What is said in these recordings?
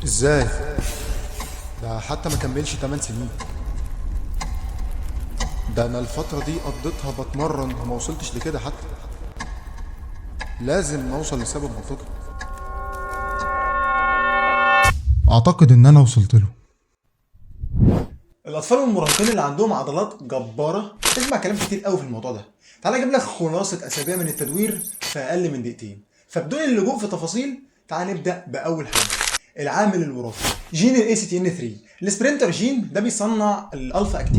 ازاي؟ ده حتى ما كملش 8 سنين. ده انا الفترة دي قضيتها بتمرن وما وصلتش لكده حتى. لازم اوصل لسبب منطقي. اعتقد ان انا وصلت له. الاطفال والمراهقين اللي عندهم عضلات جبارة، تسمع كلام كتير قوي في الموضوع ده. تعال اجيب لك خلاصه اسابيع من التدوير في اقل من دقيقتين. فبدون اللجوء في تفاصيل، تعال نبدا باول حاجة: العامل الوراثي، جين ال ACTN3، ال sprinter gene. ده بيصنع ال alpha actin.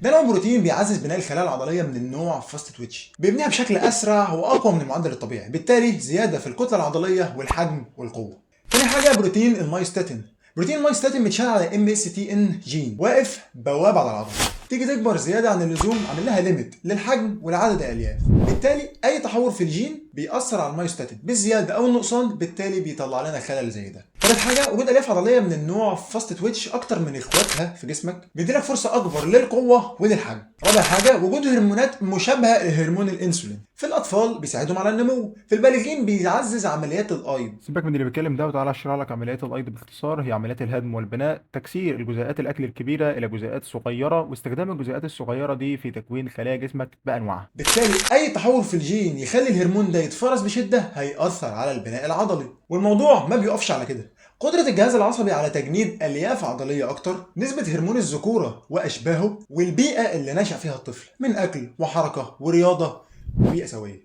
ده نوع بروتين بيعزز بناء الخلايا العضلية من النوع fast twitch، بيبنيها بشكل اسرع واقوى من المعدل الطبيعي، بالتالي زيادة في الكتلة العضلية والحجم والقوه. تاني حاجة بروتين ال myostatin. بروتين ال myostatin متشال على MSTN gene، واقف بوابه على العضلة تيجي تكبر زيادة عن اللزوم، عامل لها limit للحجم والعدد الالياف. بالتالي اي تحور في الجين بيأثر على ال myostatin بالزيادة او النقصان، بالتالي بيطلع لنا خلل زي ده. ثالث حاجة وجود الياف عضلية من النوع fast twitch اكتر من اخواتها في جسمك، بيديلك فرصة اكبر للقوة وللحجم. رابع حاجة وجود هرمونات مشابهة لهرمون الانسولين في الاطفال بيساعدهم على النمو، في البالغين بيعزز عمليات الايض. سيبك من اللي بيتكلم ده وتعالى اشرح لك عمليات الايض باختصار. هي عمليات الهدم والبناء، تكسير الجزيئات الاكل الكبيرة الى جزيئات صغيره، واستخدام الجزيئات الصغيرة دي في تكوين خلايا جسمك بانواعها. بالتالي اي تحور في الجين يخلي الهرمون ده يتفرز بشده هيأثر على البناء العضلي. والموضوع ما بيقفش على كده، قدرة الجهاز العصبي على تجنيد ألياف عضلية أكتر، نسبة هرمون الذكورة وأشباهه، والبيئة اللي نشأ فيها الطفل من أكل وحركة ورياضة وبيئة سوية.